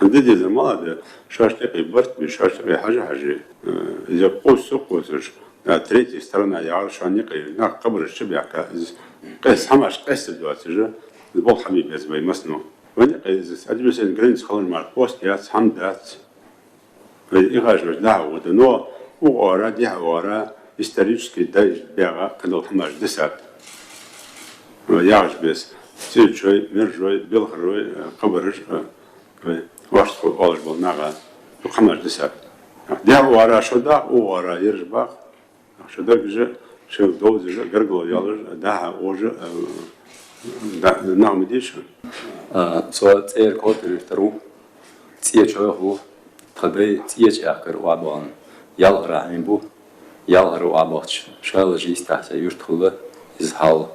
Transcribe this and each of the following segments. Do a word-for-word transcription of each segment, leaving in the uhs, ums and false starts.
Де дезар мала да, шоашта юкъе барт бе, шоашта юкъе хьажа-хьажа, э, из къувса-къувсаш, а, третья сторона яхар шоана юкъе, нах кхабараш чубаьхка, из къес-, хӀамаш къестадоацаш, из болх хьабе беза вай массане. Вайна юкъе из административни граница хилар мара пост яц, хӀама дац. Вай ихажа ваш дӀахо вода, но укх оагӀора, дехьа оагӀора исторически дайш бегӀа кхыдола хӀамаш дисад. Вай яхаш бес, цӀечой, мержой, белхарой, э, кхабараш, э, вай, ваш тхо оалаш бола наха, цу хӀамаш дисад. Дехьа оагӀора шо дах, укх оагӀора ераш бах, шо дагажа, шо довзажа, гаргало йоаллаш, дӀахо уже, э, да, нах ма дийша. А, со ЦӀера Котарех тара ва, ЦӀечойх ва, тха дай ЦӀеча аьхкара ва бахана, ялхара хьайна бу. Ялхара ва бахача, шалаш йистехь цхьа юрт хилла, из хьал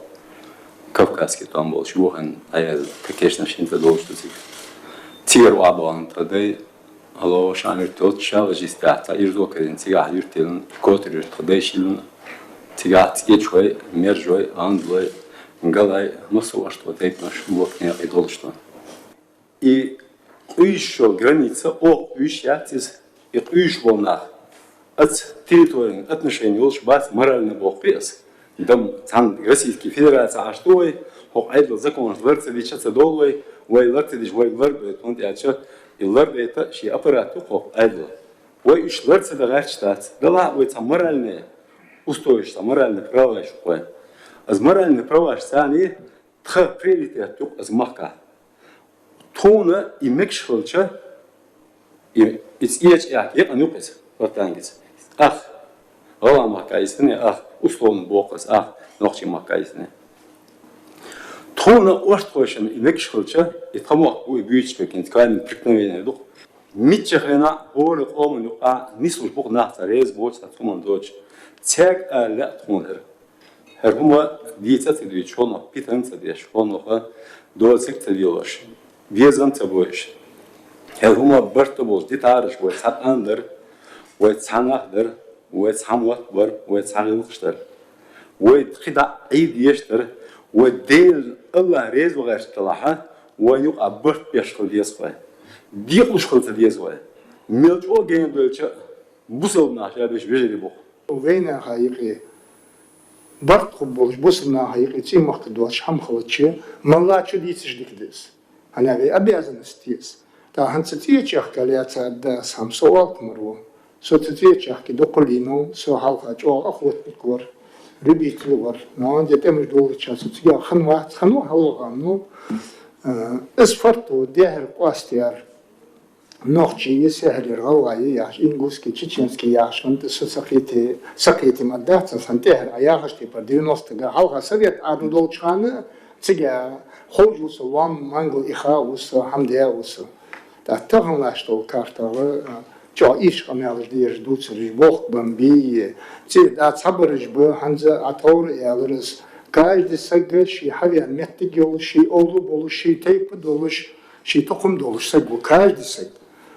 Кавказский тӀом болча вохана, а, из кокешна шин тӀа долаш ду цига. Цигара ва бахана тха дай, алло, шан юрт йолча шалаш йистехь цхьа ирзо кадина, цигахь юрт йиллина, Котар-Юрт тха дайша йиллина, цигахь ЦӀечой, мержой, гӀанзалой, галай, массо а оаш тхо тайпанаш, бохкане и долаш ду. И къуьйсуш йола граница оаха къуьйсуш яц из, и къуьйсуш бола нах. Аз территорияга отношени йолаш бац, морально боху аз. Дам цхьана Российски Федераци Ӏаш ду вай, хӀокху Ӏедал законаш лар ца дича ца довла вай, вай лар ца дича вай лар ду, хӀунда аьлча и лар дайта шен аппарат ду хӀокху Ӏедала. Вай уьш лар ца дан гӀерташ дац, делахь а вай цхьа моральный устоеш, цхьа моральный праваш ю вай. Аз моральный праваш царна тха приоритет ю-кх из махкахь. Тхуна и мегаш хилча, и, и ЦӀеча аьхка якъана ю-кх из, вартангица. Ах, гӀалгӀай махка йисане, ах, условно боху аз, ах, нохчий махка йисане. Тхуна оаш тхойшинна и мегаш хилча, и тха мохк бу, и буьйцуш бекинца, к вами преткновение ду-кх. Мичча хенахь хӀора къоман юкъахь нислуш бу-кх нах, цхьа реза боцу, цхьа цхьа хӀума доцуш. Цаьрга ала лаьа тхуна хӀара. ХӀара хӀума дийца а ца дуьйцуш, хӀонах питана а ца деш, хӀонах доцург а ца лелош, безам а ца бойуш. ХӀара хӀума барт а болуш, дитараш вай цхьа къам дара, вай цхьа нах дара, вай цхьа мотт бара, вай цхьа гӀиллакхаш дара. Вай кхидӀа а Ӏийр дезаш дара, вай Дела АллахӀ реза вахарца делахь, вайна юкъахь барт беш хила деза вай. Декъалуш хила ца деза вай. Мел чӀогӀа гена дойлча а, бусалба нах ша берш вежарий бу-кх. Вайнаха юкъе барт хургболуш, бусалба наха юкъе цӀий-махкара доцуш хӀама хилча, моллагӀчо дийцаш дика да из. ХӀана вай обязанность я из. ТӀаккха хӀанз цу ЦӀеча аьхка лаьцад ас хӀама, со оалкхамар ву. Со цу ЦӀеча аьхке дукха лийнав, со хьалха чӀогӀа охотник вар, любитель вар. Но де тӀемаш доллуча со цигахь хинна вац, хинна ва хьалха, ну, э, из фарт ву, дехьара къоастаяр. Нохчий я, сехьарера гӀалгӀай я яхаш, ингушский, чеченский яхаш, хӀунда со ца кхете-, ца кхетам а дац, сан тӀехьара а яхаш, типа, девяносто га хьалха совет Ӏадал долчу хана, цига ховш ву со, лом, мангал иха а ву со, хӀама де а ву со. ТӀаккха тахана лаьтташ долу картагӀа, а, чӀогӀа ийрча къамелаш дезаш дуцурш, бохк бан бий, цӀе да цхьабараш ба, хӀанз а тховра а аьлар ас. Каждый саг ший хьавеана меттиг йолуш, ший овла болуш, ший тайпа долуш, ший тукхам долуш саг ву каждый саг.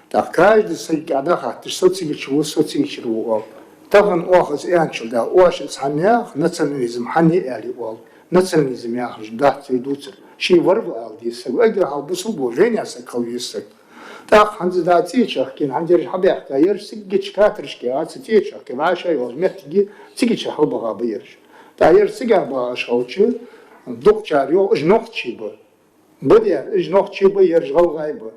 ТӀаккха каждый саг кӀа дӀахатташ, со цигача ву, со цигачара ву оал. Тахана оха аса аьнначул дала, оша аса хьаннех, национализм хьанне аьлли оал. Национализм яхаш дац вай дуцар. Ший вар ва ала деза саг. Эггара хьалха бусалба ву, вайна саг хила веза саг. ТӀаккха хӀанз да ЦӀеча аьхкина, хӀанз ерш хьабаьхка, ерш цигача катаршка а ца ЦӀеча аьхке, вӀашагӀ йолчу меттиге цигача хьалабаха ба ерш. ТӀаккха ерш цигахь бахаш хилча, дукхачара йоах, уж нохчий ба. Ба дера, уж нохчий ба, ерш гӀалгӀай ба.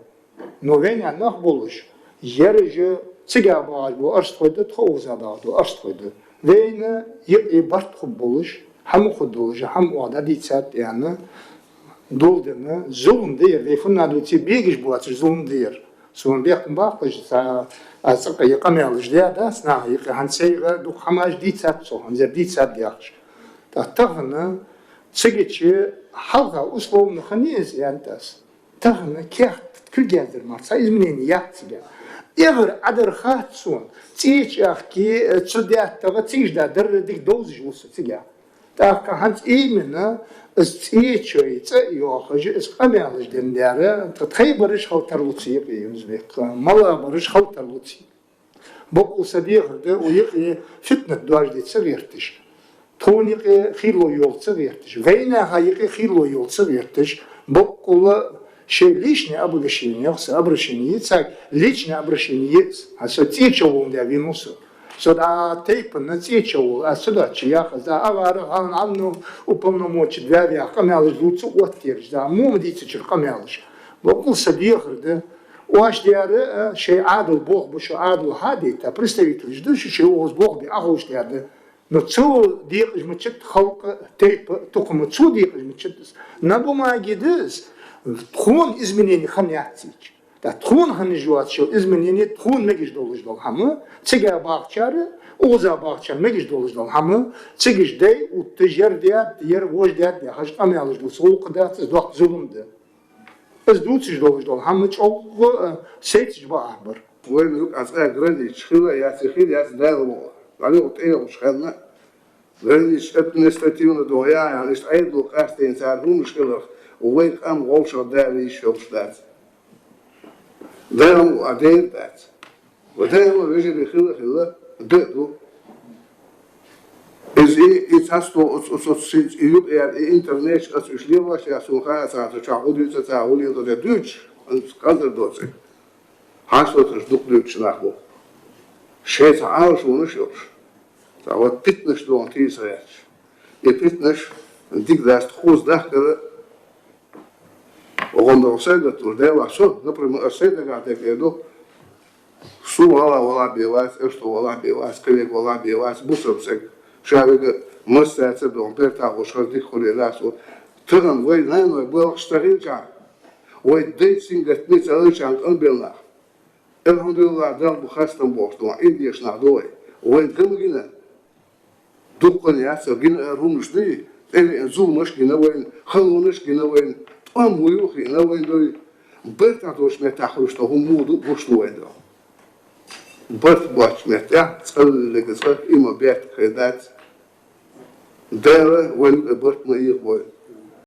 Но вайна нах болуш, ерш цигахь бахаш бу орстхой да, тхо оза бахаш ду орстхой да. Вайна юкъе барт хургболуш, хӀама хургдолуш, хӀама оха дӀадийцад аьнна, дулдина, зулам да ер, вай хӀунна дуьйций бегаш боцуш зулам да ер. Суна бехк ма баккхалаш, ца, а, цкъа а къамелаш де а дац наха юкъе, хӀанз сайга дукха хӀамаш дийцад со, хӀанзар дийцад яхаш. ТӀаккха тахана цигача хьалха условно хинна иза, аьннад ас. Тахана кехат кулг яздар мара цхьа изменение яц цигахь. Эггара Ӏадар хац суна, ЦӀеча аьхке, цу даьттагӀа цигаш да дарра дика довзаш ву со цигахь. ТӀаккха хӀанз именно из ЦӀечой цӀа а йохаш, из къамелаш дина дара, тха тхайбараш хила тарлуц юкъе, юзбек, малагӀбараш хила тарлуц. Бакъ ва сан дехар да, у юкъе фитнат дожде ца гӀерташ, тхуна юкъе хийла йола ца гӀерташ, вайнаха юкъе хийла йола ца гӀерташ, бакъ ва Шоай личный обращени, яхаш, обращени йицаг, личный обращени йиц. А со цӀеча волаш да венав со. Со да тайпан цӀеча волаш, а со да чи яхаш, да авара, хьалан Ӏамну, уполномочен вяв яха къамаьлаш дувца оттаераш, да, мо ма дийцача къамаьлаш. Боккъал са дехар да. Оаш дера, а, шоай Ӏадал бох буш, Ӏадал хьадайта, представителаш да, шу шоай оаз бох бе, ахуш дера да. Но цо декъаш мачат халкъа, тайпа, тукхама цо декъаш мачат. На бумаге да из, тхона изменени хиннаяц цигача. ТӀаккха тхона хиннаш йоацаш йола изменени, тхона мегаш долаш дола хӀама, цига бахачар, укхаза бахачар мегаш долаш дола хӀама, цигаш дай, уттаж ер даьд, ер вож даьд, яхаш къамаьлаш дувца гӀулакх дац, из доккха зулам да. Из дувцаш долаш дола хӀама чӀоагӀа, а, сецаш ба ахбар. Вайна юкъе цкъа граница хила яц, хила яц Дала мукъа. ДӀадоагӀа тӀехьа хьалха граница административни догӀа яхаш, иштта Ӏедало къаьстта цар хӀумаш хиларах, вай къам вӀашагӀ дала йиш йолаш дац. Дала мукъа а дер дац. Ва Дала вежарий хила, хила, да ду. Из и, и цхьа стол, оц, оц, оц, и юкъе яр, и интернет, оц уж лелаш яр, сона хаа ца, ца ча гӀо дуьйца, ца гӀо лела, ца дуьйцаш, оц къазар доций. Хьастоташ дукха дуьйцаш нах бу. Шоай цхьа Ӏалашонаш йолаш. Цхьа вот питнаш догӀан тийса гӀерташ. И питнаш дика дац, тхоца дахкара, оаха догӀа сайгара тур дела, со, например, аз сай дагахь декъе ду, сона вала, вала бе вац, эшто вала бе вац, кхывега вала бе вац, бусалба саг. Ша вега массаца догӀан бертахош хаз дика хуле ласо. Тахан вай наной балхаш ца хилча, вай дай сингат ми ца хилча къамбелнах. Алхьамдулиллахь, Далла ба хастам бохуш ду, Ӏийна дешнах ду вай. Вай ган гина. Дуккха яц, гина ара хӀумаш дуй, тӀевеана зуламаш гина вайна, халонаш гина вайна, тӀом вуй хиъна вайна дуй. Барт а долча меттах хӀумаш ду, хӀума ду, гуш ду вайна ду. Барт боацача меттах цкъа лега цкъа, има бетта хедац. Дала вайна барт ма ийгӀа вайна.